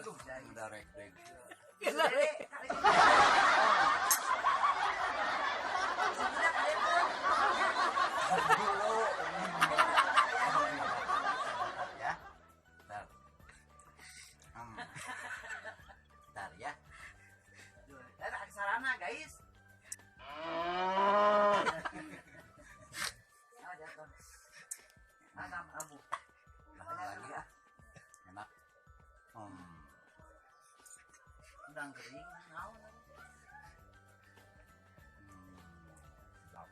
Aduh, udah rek deg. Gila. Dede, kali ini. Si budak adekeun. Dulu. Ya. Bentar. Bentar ya. Duh, eta sarana, guys. Ya, jatuh. Anam abu. Makan lagi ah. Enak. Udang kering, naon. Sedap.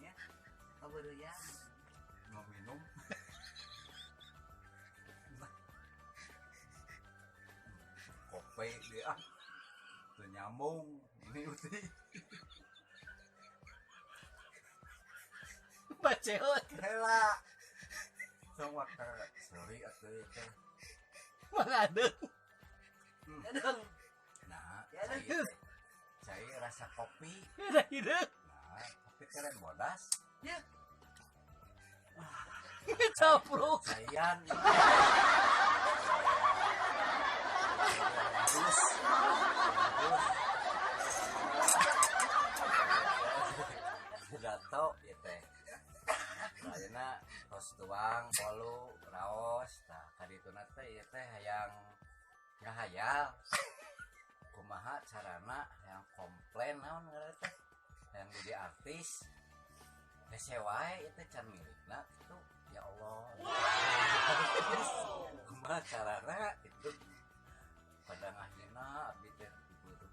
Ya. Kabeureuyan. Mau minum? Kopi dia ah. Teu nyambung. Ini uti. Baceot. Hela. Sama ke sorry atuh ieu teh. Mangadeung. Aduh. Nah, Ya, saya saya rasa kopi. Udah hideung. Nah, kopi keren bodas. Ya. Capruk. Sayan. Terus. Terus. Pidato ieu teh. Ayeuna tos tuang bolu raos tah kadituna teh ieu teh hayang ngahayal kumaha carana hayang komplain naon ngaranna teh hayang jadi artis hese wae ieu teh can milikna kitu, ya Allah, kumaha carana itu pada ngahina abdi teh.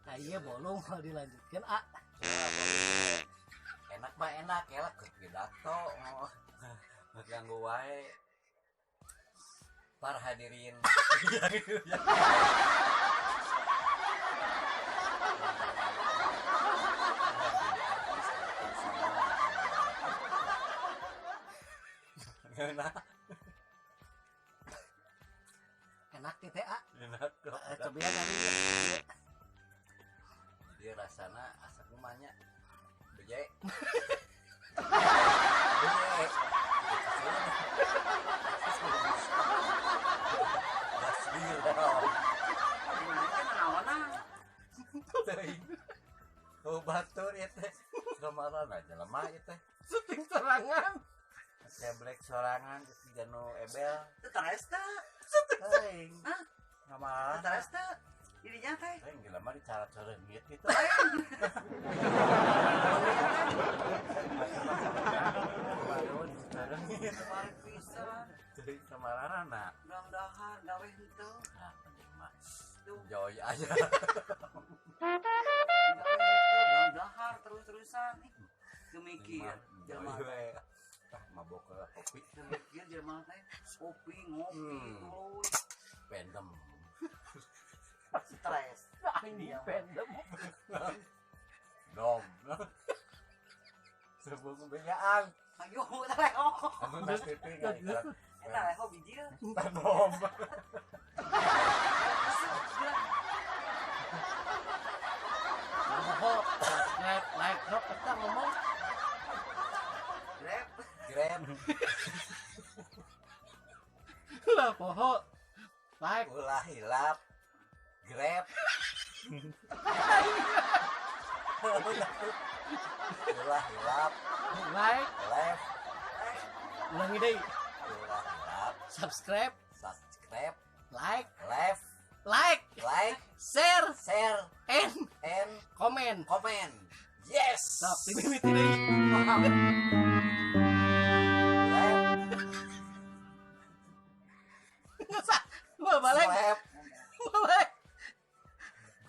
Nah, iya, bolong mau dilanjutkan, ah. Enak mah enak ya lah keur pidato ngeganggu wae para hadirin. Enak. Enak teh, ah. Enak kok. Eh, cobian tadi. Jadi rasana asa kumanya beje beje. Teuing. Oh, batur ieu teh. Kemarin aja lemah ieu teh. Syuting serangan. Ceblek sorangan geus janu ebel. Teu teres teu. Teuing. Hah? Ngamalan. Teu teres teu. Dirinya teh. Teuing gila mah dicara cereungit gitu. Baru dicareungit. Balik pisan. Teuing kamaranana. Urang dahar gawe henteu. Nah, penting mah. Duh. Joy aja. Gawe henteu, urang dahar terus-terusan nih. Teu mikir jelema. Joy we. Ah, mabok ke kopi. Teu mikir jelema teh. Kopi ngopi tuluy. Random. Stres. Ini fandom. Dom. Sebuah kebenyaan. Ayo eta leho. Anu nas TV nggak iklan. Eta leho bijil. Dom. Ngomong, subscribe, like, drop, kita ngomong. Grab. Grab. Lah, poho. Like. Ulah hilap. Grab. Ulah hilap. Like. Left. Ulangi deh. Ulah hilap. Subscribe. Subscribe. Like. Left. Like. Like. Share. Share. And comment. Comment. Yes. Stop. Ini mimiti deui. Left. Nggak usah. Gua balik. Left. Gua balik.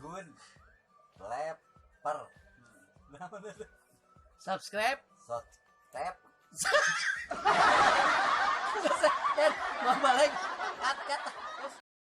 Good. Leper. Subscribe. Subscribe. Nggak usah. Dan gua balik. Cut, cut. Terus.